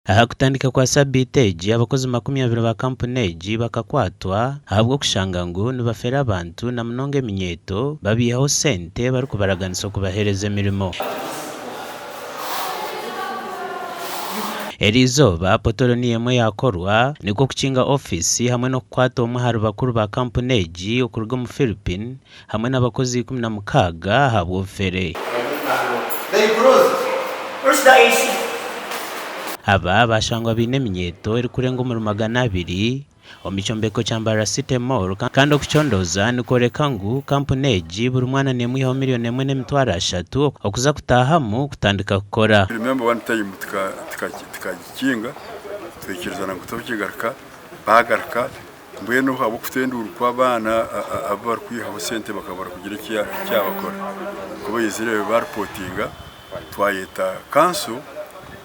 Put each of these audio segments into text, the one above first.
Aha kutandika kwa sabiiti egi, abakozi 20 ba kampuni egi bakakwatwa ahabw'okushanga ngu nibafera abantu na munonga eminyeeto babaihaho sente barikubaraganisa okubaheereza emirimo. Eriizooba, potoro niyo emwe yaakorwa nikwo kukinga ofiisi hamwe n'okukwata omwe ahari bakuru ba kampuni egi okuruga omu Philippine hamwe n'abakozi 16 ahabw'obufere. Aba bashangwa baine eminyeeto erikurenga omuri 200 omu kyombeko kya Mbarara City Mall kandi okucondooza nikworeka ngu kampuni egi buri mwana nemwihaho miriyoni emwe n'emitwaro ashatu okuza kutaahamu kutandika kukora. Remember one time tukagikinga twaikirizana ngu tokigaruka baagaruka Mbwenu ahabw'okuta enduuru kw'abaana abu barikwihaho sente bakaba barikugira eki kyabakora. Ku baizire baaripotinga, twayeta kanso,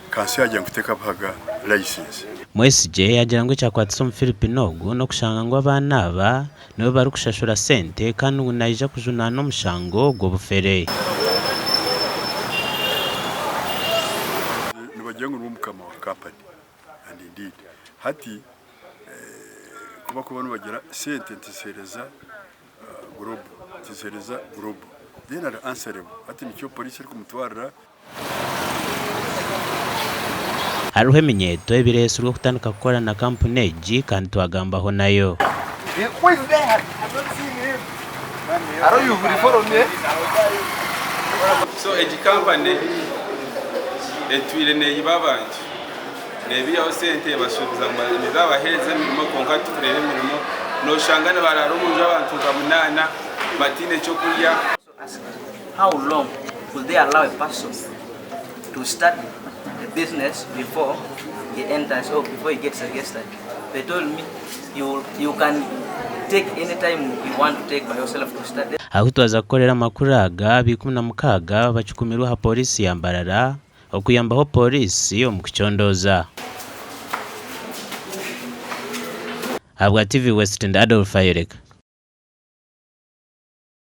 kanso yaagira ngu tekabahaga layisinsi. Mwesigye yaagira ngu ekyakwatisa Omufilipino ogu n'okushanga ngu abaana aba nibo barikushashura sente kandi ngu naija kujunaanwa omushango gw'obufere. Nibagira ngu niwe mukama wa kampani and indeed hati Ku bakuba nibagira sente nituziheereza Global, nituziheereza Global. Then ari answerable. Hati nikyo poliisi erikumutwarira. Hariho eminyeeto ebireetsirwe kutandika kukora na kampuni egi kandi twagambaho nayo. So egi company etwire neyiba abantu. Nebiihaho sente ebashuubiza ngu nebabaheereza emirimo kwonka titukureeba emirimo. Noshanga nibaraara omunju abantu nka munaana bataine kyokurya. How long will they allow a person to start a business before he enters or before he gets registered? They told me you, you can take any time you want to take by yourself to start. Ahu twaza kukorera amakuru aga, aba 16 bacukumirwe aha pooriisi ya Mbarara Okuyambaho Pooriisi omu kucondooza. Ahabwa TV West ndi Adolf Ayoreka.